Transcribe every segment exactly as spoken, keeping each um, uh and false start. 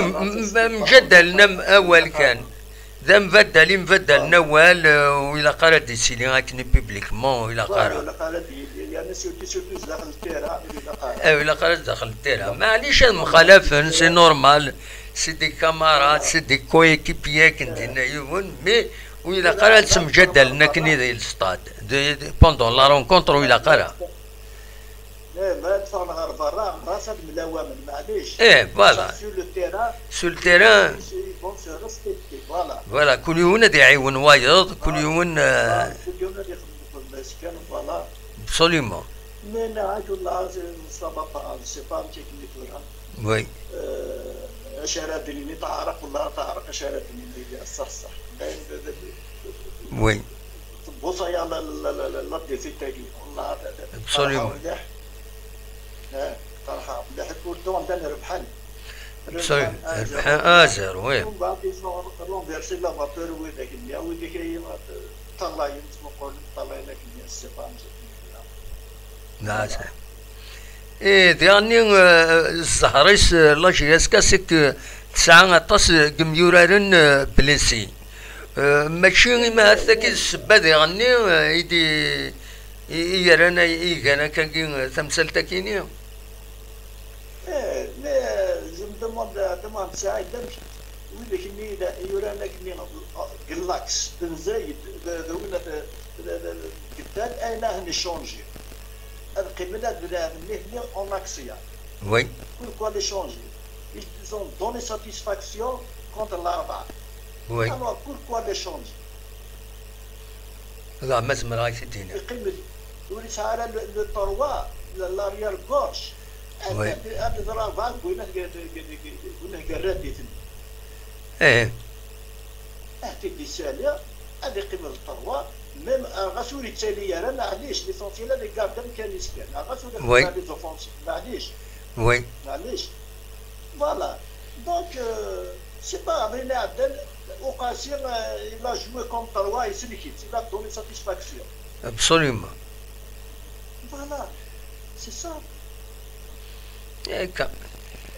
m-, m-, mjaddalen am-, awal kan. D ambaddal, imbaddalen awal, eh, ur ilaq ara ad d-isili akken publiquement, ur ilaq ara. Ur ilaq ara ad d-yili, yerna surtout, surtout zdaxel n tira, ur ilaq ara. Eh, ur ilaq ara zdaxel n tira. Maɛlic ad mxalafen, c'est normal. C'est des camarades, c'est des coéquipiers akken dinna yiwen, mais ur ilaq ara ad ttemjaddalen akken i di lestad. De, de, pendant la rencontre, ur ilaq ara. Eh, ma ad ffɣen ɣer berra, ɣas ad mlawamen, maɛlic. Eh, voilà. Sur le terrain, sur le terrain, ils vont se respecter, voilà. Voilà, kul yiwen ad iɛiwen wayeḍ, kul yiwen, euh, kul yiwen ad ixdem lxedma-s kan, voilà. Absolument. Mais nniɣ-ak, wallah, ça va pas, je sais pas amek akken i tura. Oui. Euh, acu ara d-nini, teɛreq, wallah teɛreq, acu ara d-nini, ṣṣeḥ, ṣṣeḥ. D ayen d, d, d, oui. Tebbuṣ aya la, la, la, la, la défaite-agi. Wallah, d, d, absolument. Ferḥeɣ mliḥ. Eh, ferḥeɣ mliḥ. Pourtant, llan rebḥen. Absolument. Rebḥen un zéro. Rebḥen un zéro, oui. Umbeɛd, ils ont renversé la vapeur, widak-nni, widak-agi, ṭṭalayen, ttmuqulen, ṭṭalayen akken, c'est pas un jeu. Nɛasa. Eh, diɣenni, eh, zzher-is, eh, la J S K, c'est que tesɛa aṭas, eh, n yemyuraren, eh, blessés. Eh, mačči imi ahat tagi d ssebba diɣenni, eh, i d-, i, i yerran ay-, i igan akkagi, eh, tamsalt-akini? Eh, mais, eh, je me demande, eh, demande Saïd, amek widak-nni i la-, yuran akkenni, eh, deg laxe, d Benzayed, d, d winna, d, d, d, d, deg tal, ayen ahen icanji. Ad qqimen ad laɛben nitni en axial. Oui. Pourquoi les changer? Ils ont donné satisfaction contre l'Arba'a. Oui. Alors, pourquoi les changer? Ẓer ma zemreɣ ad ak-t-id-iniɣ. Yeqqim-d, ur yesɛi ara le, le trois, le, l'arrière gauche. Oui. Ad, ad, ad ẓreɣ bɛad win ad, win ad yerra di tenni. Eh. Ad t-id-yessali, ad yeqqim d trois, même, ah, ɣas ur yettali ara, maɛlic, l'essentiel ad igarde amkan-is kan, ah, ɣas ur, oui, iqebbel les offensives, maɛlic. Oui. Maɛlic. Voilà. Donc, euh, c'est pas, ayen iɛeddan, Uqasi, euh, il a joué comme trois, isellek-itt, il a donné satisfaction. Absolument. Voilà. C'est ça. Akka.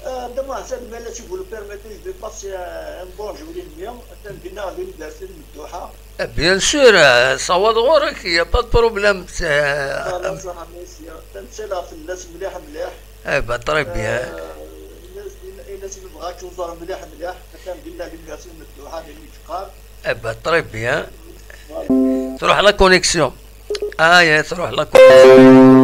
Euh, Dda Muḥsen, ma la, si vous le permettez, je vais passer un, un bonjour i mmi, atan dinna à l'université de Mdouha. Eh, bien sûr, euh, ṣawaḍ ɣur-k, y a pas de problème. Voilà, euh, ṣaḥa, merci. Atan ttselliɣ fell-as mliḥ, mliḥ. Eh ben, très bien. Euh, in-as, in-, in-as nebɣa ad k-nẓer mliḥ, mliḥ. Atan dinna à l'université de Mdouha, d ayen i yeqqar. Eh ben, très bien. Voilà. Truḥ la connexion. Ah, ya, truḥ la connexion.